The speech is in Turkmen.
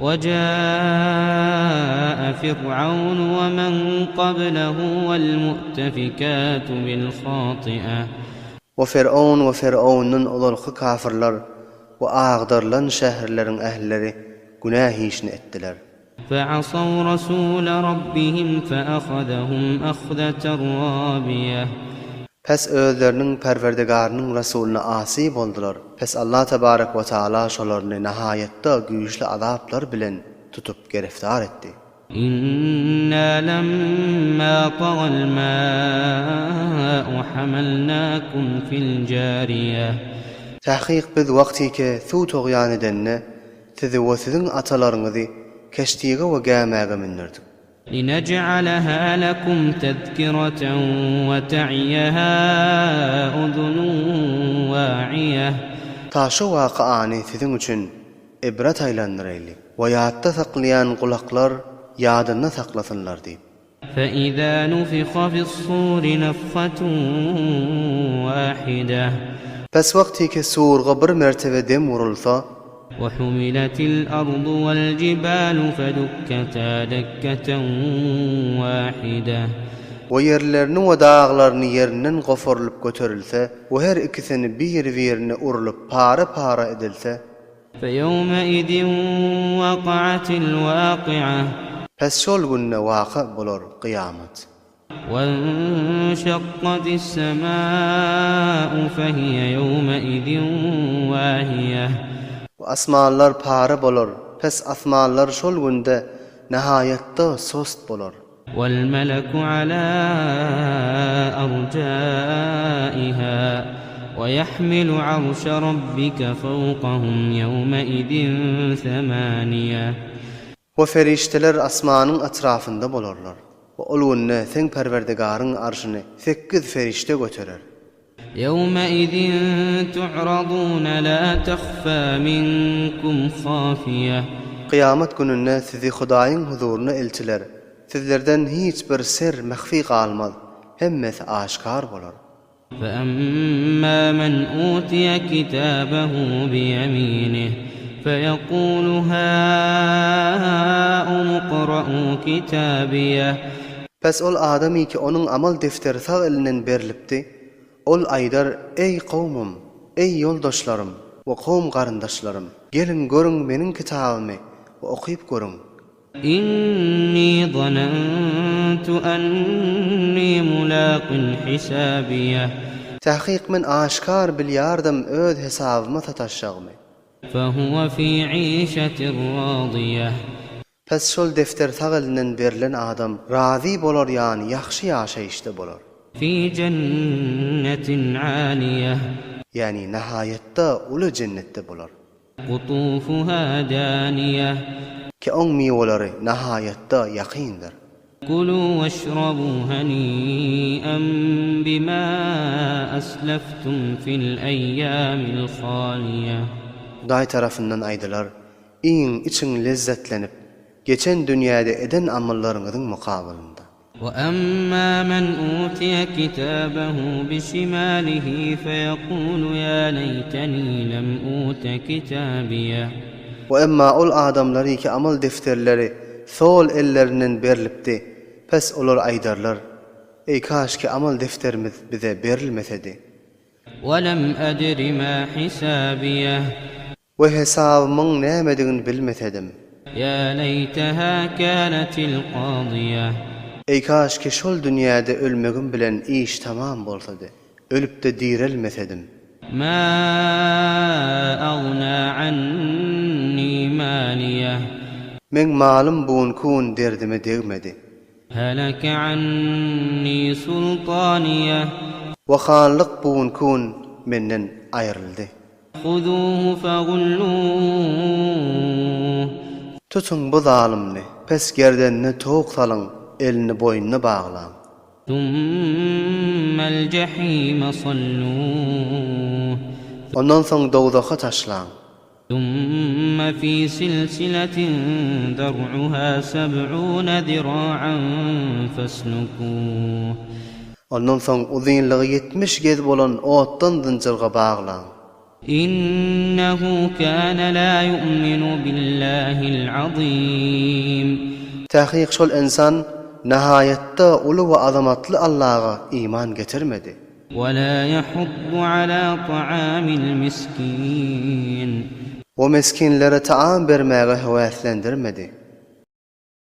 Wejaa Fir'aunu we men qablehu wel-mu'tefikatu bil-hati'ah. We Fer'own we Fer'owndan ozalky kafyrlar we agdarylan şäherleriň ählileri günäh işini etdiler. Fe'asaw rasule rabbihim fe'ahazahum ahzeten rabiýeh. Pes özleriniň Perwerdigarynyň rasulyna asy boldular. Pes Allah tebarek we taala şolaryny nahaýatda güýçli azaplar bilen tutup gereftar etdi. Inna lemma tagal ma'u hamalnakum fil jariýeh. Takyk biz wagtyke suw togýan edende, Sizi we siziň atalaryňyzy keştige we gämäge mündürdik. Linej'aleha lekum tezkireten we te'iýeha uzunun wa'iýeh. Ta şu wakany siziň üçin ibret aýlandyraýly we ýatda saklaýan gulaklar ýadynda saklasynlar diýip. Fe-izâ nufiha fi's-sûri nefhatun wâhide. Pes wagtyky surga bir mertebe dem urulsa. Ve humiletil-ardu vel-jibâlu fedukketâ dekketen wâhide. We ýerlerini we daglaryny ýerinden goparylyp göterilse we her ikisini bir-birine urulyp para-para edilse. Feýewmeizin wakatil waki'a. Pes şol günde waka bolar kyýamat. Wenşakkatis semâ'u fehiye ýewmeizin wahiýe. We asmanlar para bolar, pes asmanlar şol günde nahaýatda sost bolar. Wal-meleku alâ arjâiha we ýahmilu arşa rabbike fowkahum ýewmeizin semâniýe. We perişdeler asmanyň etrafynda bolarlar. We ol günde seň Perwerdigaryň arşyny sekiz perişde göterer. Ýewmeizin tu'radun la tahfa minkum hafiýe. Kyýamat gününde sizi Hudaýyň huzuryna eltiler. Sizlerden hiç bir ser mahfi galmaz, hemmesi aşgär bolar. Feemma men utiýe kitabehu biýeminih, feýekulu hâ-um ukra'u kitabiýeh. Pes ol adamy ki onuň amal defteri sag elinden berlipdi, ol aýdar, Eý, kowmum! Eý, ýoldaşlarym we kowum garyndaşlarym! Geliň, görüň meniň kitabymy we okyp görüň! Inni zanantu anni mulaqin hisabiýeh. Takyk men aşgär bilýärdim öz hesabyma sataşjagymy. Fehuwe fi işetin radyýeh. Pes şol defter sag elinden berlen adam razy bolar ýany ýagşy ýaşaýyşda bolar. Fi jennetin aliýeh. Ýani nahaýatda uly jennetde bolar. Kutufuha daniýeh. Ki oň miweleri nahaýatda ýakyndyr. Kulu weşrabu hani'en bima aslaftum fil eýýamil haliýeh. Hudaý tarapyndan aýdylar, Iýiň, içiň lezzetlenip, geçen dünýäde eden amallaryňyzyň mukabylynda. Wa amma men utiýe kitabehu bişimalihi feýekulu ýa leýteni lem ute kitabiýe. We emma ol adamlary ki amal defterleri sol ellerinden berlipdi, pes olar aýdarlar, Eý kaşki amal defterimiz bize berilmesedi. We lem edri ma hisabiýeh. We hesabymyň nämedigini bilmesedim. Ýa leýteha kânetil kadyýe. Eý kaşki şol dünýäde ölmegim bilen iş tamam bolsady, ölüpde direlmesedim. Mâ agnâ annî mâliýeh. Meň malym bu günki gün derdime degmedi. Heleke annî sultâniýeh. We hanlyk bu günki gün menden aýryldy. Huzuhu fagulluh. Tutuň bu zalymny, pes gerdenine tok salyň, elini boýnuna baglaň. Summel jahime salluh. Ondan soň dowzaha taşlaň. Summe fi silsiletin zer'uha seb'une zira'an feslukuh. Ondan soň uzynlygy 70 gez bolan otdan zynjyrga baglaň. Innehu kana la yu'minu billahil azim. Takyk şol ynsan nahaýatda uly we azamatly Allaga iman getirmedi. We la yahuddu ala ta'amil miskin. We mesginlere taam bermäge höwäslendirmedi.